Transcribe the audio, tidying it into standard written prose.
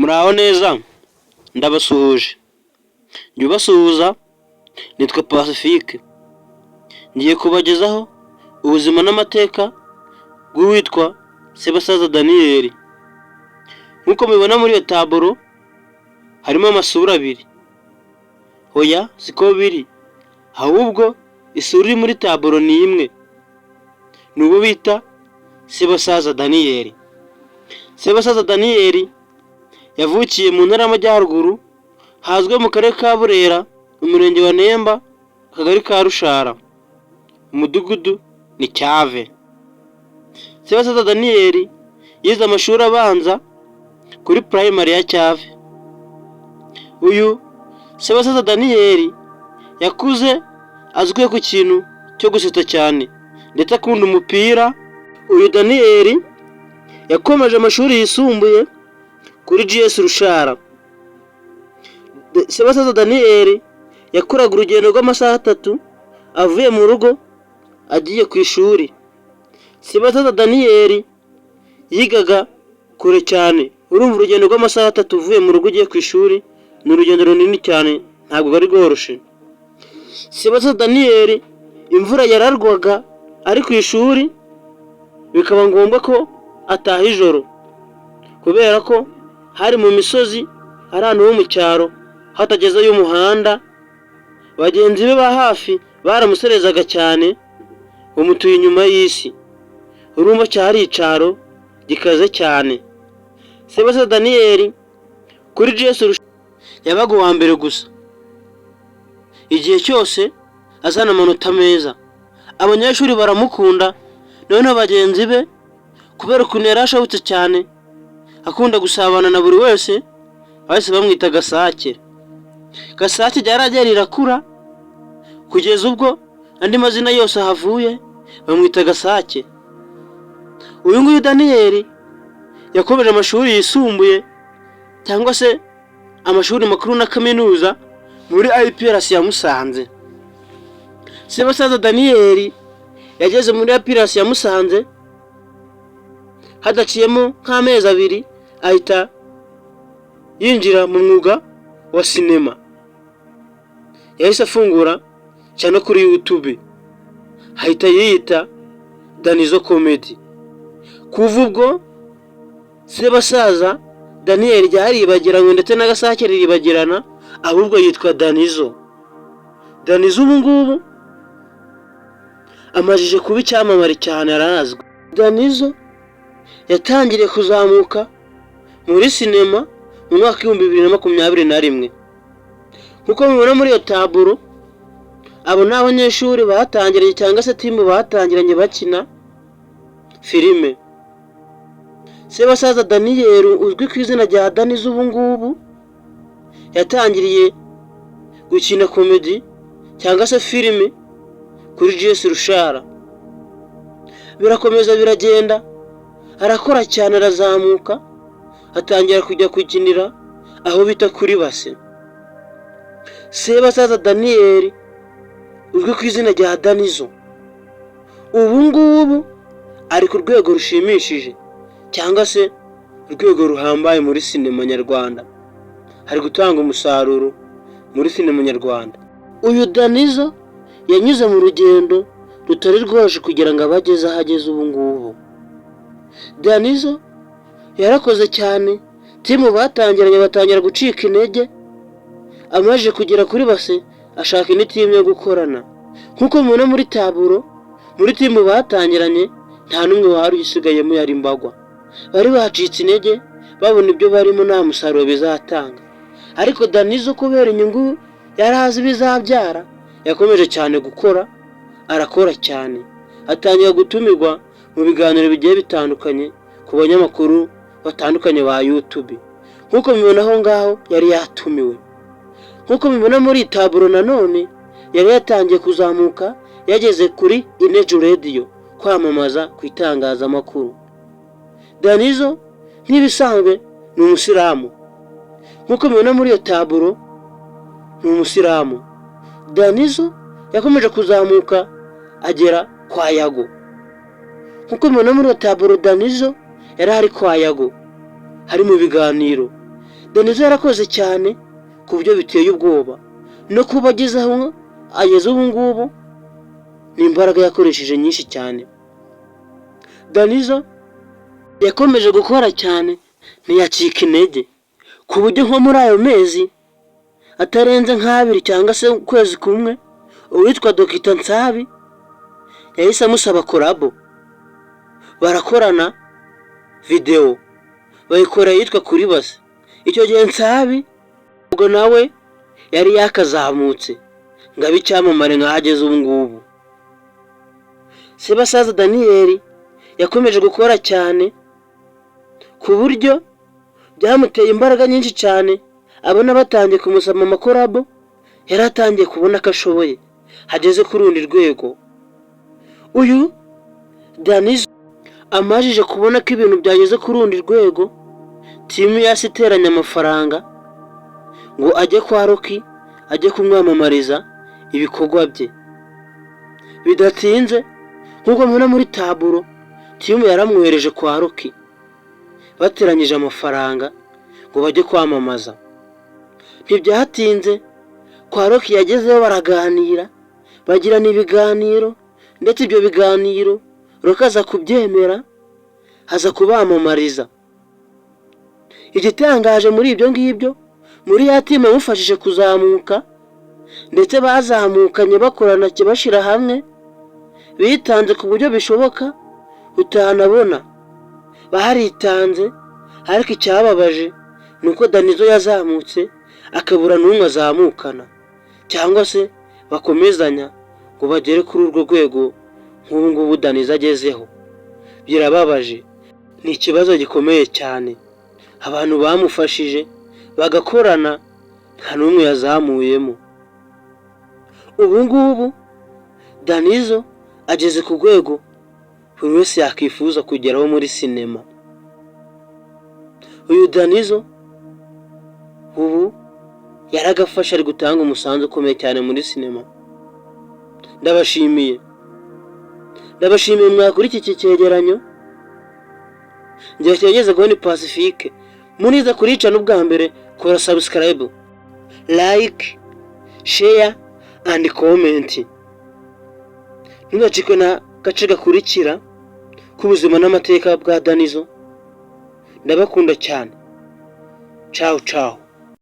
Muraho neza, ndabasuhuje. Njye ubasuhuza nitwa Pacifique. Ngiye kubagezaho ubuzima n'amateka bw'uwitwa Sebasaza Daniel. Nk'uko mubibona muri iyo taburo harimo amasura abiri. Oya, siko biri, ahubwo isura iri muri taburo ni imwe. Ni uwo bita Sebasaza Daniel. Sebasaza Daniel yavukiye mu Ntara y'Amajyaruguru, hazwi mu Karere ka Burera, Umurenge wa Nemba, Akagari ka Rushara, Umudugudu ni Cyave. Sebasaza Daniel yize amashuri abanza kuri primary ya Cyave. Uyu Sebasaza Daniel yakuze azwiho ku kintu cyo gusetsa cyane ndetse akunda umupira. Uyu Daniel yakomeje amashuri yisumbuye kuri GS Rushara. Sebasaza Daniel yakoraga urugendo rw'amasaha 3 avuye mu rugo agiye ku ishuri. Sebasaza Daniel yigaga kure cyane. Urumva, urugendo rw'amasaha 3 uvuye mu rugo ugiye ku ishuri ni urugendo runini cyane, ntabwo rwari rworoshye. Sebasaza Daniel imvura yararwaga ari ku ishuri, bikaba ngombwa ko ataha ijoro kubera ko hari mu misozi, ari ahantu ho mu cyaro hatagezeyo umuhanda. Bagenzi be ba hafi baramuserezaga cyane, bamutuye inyuma y'isi. Urumva, cyari icyaro gikaze cyane. Sebasaza Daniel kuri GS yabaga uwa mbere gusa, igihe cyose azana amanota meza. Abanyeshuri baramukunda, noneho bagenzi be, kubera ukuntu yari ashabutse cyane, akunda gusabana na buri wese, bahise bamwita Gasake. Gasake ryaragiye rirakura kugeza ubwo andi mazina yose ahavuye, bamwita Gasake. Uyu nguyu Daniyeli yakomeje amashuri yisumbuye cyangwa se amashuri makuru na kaminuza muri IPRC ya Musanze. Sebasaza Daniyeli yageze muri IPRC ya Musanze, hadaciyemo nk'amezi 2 ahita yinjira mu mwuga wa sinema. Yahise afungura channel kuri YouTube, ahita yiyita Danizo Comedy. Kuva ubwo Sebasaza Daniyeli ryaribagiranywe ndetse n'Agasake riribagirana, ahubwo yitwa Danizo. Danizo ubu ngubu amajije kuba icyamamare cyane, arazwi. Danizo yatangiriye kuzamuka muri sinema mu mwaka w'2021. Nk'uko mubibona muri iyo taburo, abo ni abanyeshuri batangiranye cyangwa se team batangiranye bakina filime. Sebasaza Daniyeli uzwi ku izina rya Danizo ubu ngubu yatangiriye gukina comedy cyangwa se filime kuri GS Rushara. Birakomeza biragenda, arakora cyane, arazamuka, atangira kujya gukinira aho bita kuri Base. Sebasaza Daniyeli uzwi ku izina rya Danizo ubu ngubu ari ku rwego rushimishije cyangwa se urwego ruhambaye muri sinema nyarwanda, ari gutanga umusaruro muri sinema nyarwanda. Uyu Danizo yanyuze mu rugendo rutari rworoshye kugira ngo abe ageze aho ageze ubu ngubu. Danizo yarakoze cyane, team batangiranye batangira gucika intege. Amaze kugera kuri Base, ashaka indi team yo gukorana. Nk'uko mubibona muri taburo, muri team batangiranye nta n'umwe wari usigayemo, yari mbagwa. Bari bacitse intege, babona ibyo barimo nta musaruro bizatanga. Ariko Danizo, kubera inyungu yari azi bizabyara, yakomeje cyane gukora, arakora cyane, atangira gutumirwa mu biganiro bigiye bitandukanye ku banyamakuru batandukanye ba YouTube. Nk'uko mubibona aho ngaho yari yatumiwe. Nk'uko mubibona muri iyi taburo nanone, yari yatangiye kuzamuka, yageze kuri Energy Radio kwamamaza ku itangazamakuru. Danizo nk'ibisanzwe ni umusilamu. Nk'uko mubibona muri iyo taburo, ni umusilamu. Danizo yakomeje kuzamuka agera kwa Yago. Nk'uko mubibona muri iyo taburo, Danizo yari ari kwa Yago, hari mu biganiro. Danizo yarakoze cyane ku buryo biteye ubwoba. No kuba ageze aho ageze ubu ngubu ni imbaraga yakoresheje nyinshi cyane. Danizo yakomeje gukora cyane, ntiyacika intege, ku buryo nko muri ayo mezi atarenze nk'abiri cyangwa se ukwezi kumwe, uwitwa Dogita Nsabi yahise amusaba collabo, barakorana videwo, bayikora yitwa "Kuri Base". Icyo gihe Nsabi ubwo nawe yari yakazamutse ngo abe icyamamare nk'aho ageze ubu ngubu. Sebasaza Daniyeli yakomeje gukora cyane ku buryo byamuteye imbaraga nyinshi cyane. Abona batangiye kumusaba amacollabo, yari atangiye kubona ko ashoboye, hageze ku rundi rwego. Uyu Danizo amajije kubona ko ibintu byageze ku rundi rwego, team yasi iteranya amafaranga ngo ajye kwa Rocky, ajye kumwamamariza ibikorwa bye. Bidatinze, nk'uko mubona muri taburo, team yaramwohereje kwa Rocky, bateranyije amafaranga ngo bajye kwamamaza. Ntibyatinze, kwa Rocky yagezeyo, baraganira, bagirana ibiganiro, ndetse ibyo biganiro Rocky aza kubyemera, aza kubamamariza. Igitangaje muri ibyo ngibyo, muri ya team yamufashije kuzamuka, ndetse bazamukanye bakorana, bashyira hamwe, bitanze ku buryo bishoboka utanabona, baritanze. Ariko icyababaje ni uko Danizo yazamutse akabura n'umwe azamukana cyangwa se bakomezanya ngo bagere kuri urwo rwego nk'ubu ngubu Danizo agezeho. Birababaje, ni ikibazo gikomeye cyane. Abantu bamufashije bagakorana, nta n'umwe yazamuyemo. Ubu ngubu Danizo ageze ku rwego buri wese yakwifuza kugeraho muri sinema. Uyu Danizo ubu yaragafashe, ari gutanga umusanzu ukomeye cyane muri sinema. Ndabashimiye, ndabashimiye mwakuri iki cyegeranyo. Ngiye cyageze ni Pacifique muniza kurica n'ubwa mbere. Kora subscribe, like, share and comment. Ntugacikwe na gace gakurikira k'ubuzima n'amateka bwa Danizo. Ndabakunda cyane. Ciao ciao.